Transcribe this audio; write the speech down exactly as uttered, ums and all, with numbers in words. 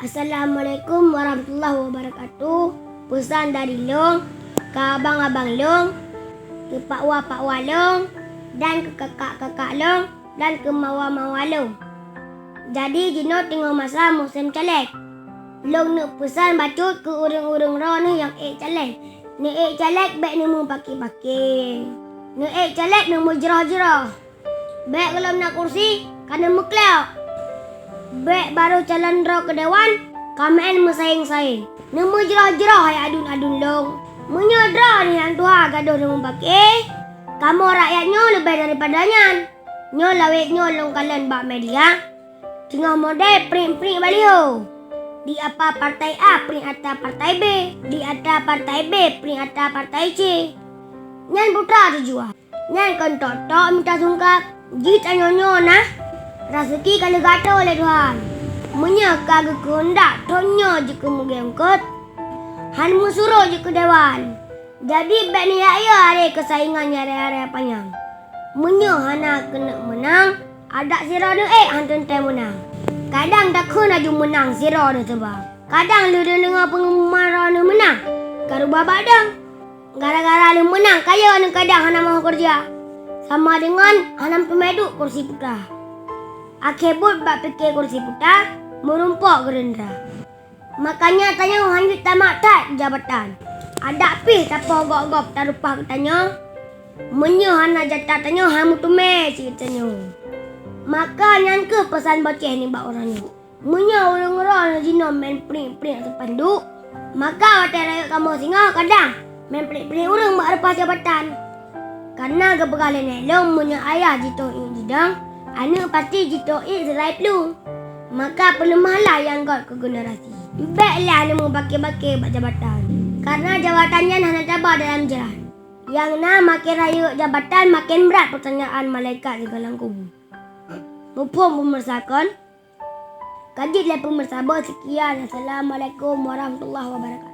Assalamualaikum warahmatullahi wabarakatuh. Peusan dari lôn keu abang-abang lôn, keu pakwa-pakwa lôn, dan keu kakak-kakak lôn, dan keu mawa-mawa lôn. Jadi jinoe teungoh masa musém caleg. Lôn neuk peusan bacut keu ureuëng-ureuëng droeneueh nyang ék caleg. Neuék caleg bék neumeupaké-paké. Neuék caleg neumeujroh-jroh. Bék gohlom na kursi ka neumeuklok. Bék barô calon droe keu dewan ka meuén meusayeng-sayeng. Neumeujroh-jroh hai aduen-aduen lôn. Meunyoe droeneueh nyang tuha gadôh neumeupaké, kamoe rakyat nyoe leubeh daripada nyan. Nyoe lawét nyoe lôn kalon bak media, teungoh model print-print baliho. Di apa partai A print ata partai B, di ata partai B print ata partai C. Nyan putra tujuan. Nyan kon tok-tok mita sungkab. Jih tanyoe nyoe na raseuki ka lheueh geuatoe lé Tuhan. Meunyoe ka geukeuheundak thon nyoe jeuet keu meugée eungkot, han meusuroh jeuet keu dewan. Jadi bék neuyak-yak lé keusaingan nyang raya-raya panyang. Meunyoe hana keuneuk meunang, adak sidroe neuék han teuntée meunang. Kadang takheun laju meunang sidroe neuseuba. Kadang lheueh neudeungoe peungumuman droeneueh meunang, ka rubah bak dong. Gara-gara lheueh meunang kayée neuh kadang hana meuho keureuja, sama deungon hana meuteumé duek kursi putra. Akhé buet bak pike kursi putra, meurumpok Gerindra. Makanya tanyoe han jeuet tamak that jabatan. Adak pih tapoh gob-gob tareupah geutanyoe. Meunyoe hana jatah tanyoe han meuteumé cit tanyoe. Maka nyan kheueh peusan boceh nibak uroe nyoe. Meunyoe ureuëng droeneueh jinoe meuén priek-priek sipanduk, maka watée rayeuk kamoe singoh kadang meuén priek-priek ureuëng bak reupah jabatan. Kareuna geupeugah lé nèk lôn, meunyoe ayah jitôh iék jidong, aneuëk pasti jitôh iék seurai plueng. Maka peuleumahlah nyang göt keu generasi. Bék lé aneuëk meubaké-baké bak jabatan, kareuna jabatan nyan hana taba dalam jalan. Nyang na, maken rayeuk jabatan, maken brat peutanyaan malaikat sigohlom kubu. Muphom peumeusa kon? Ka jeuet lé peumeusa boh, seukian. Assalamualaikum warahmatullahi wabarakatuh.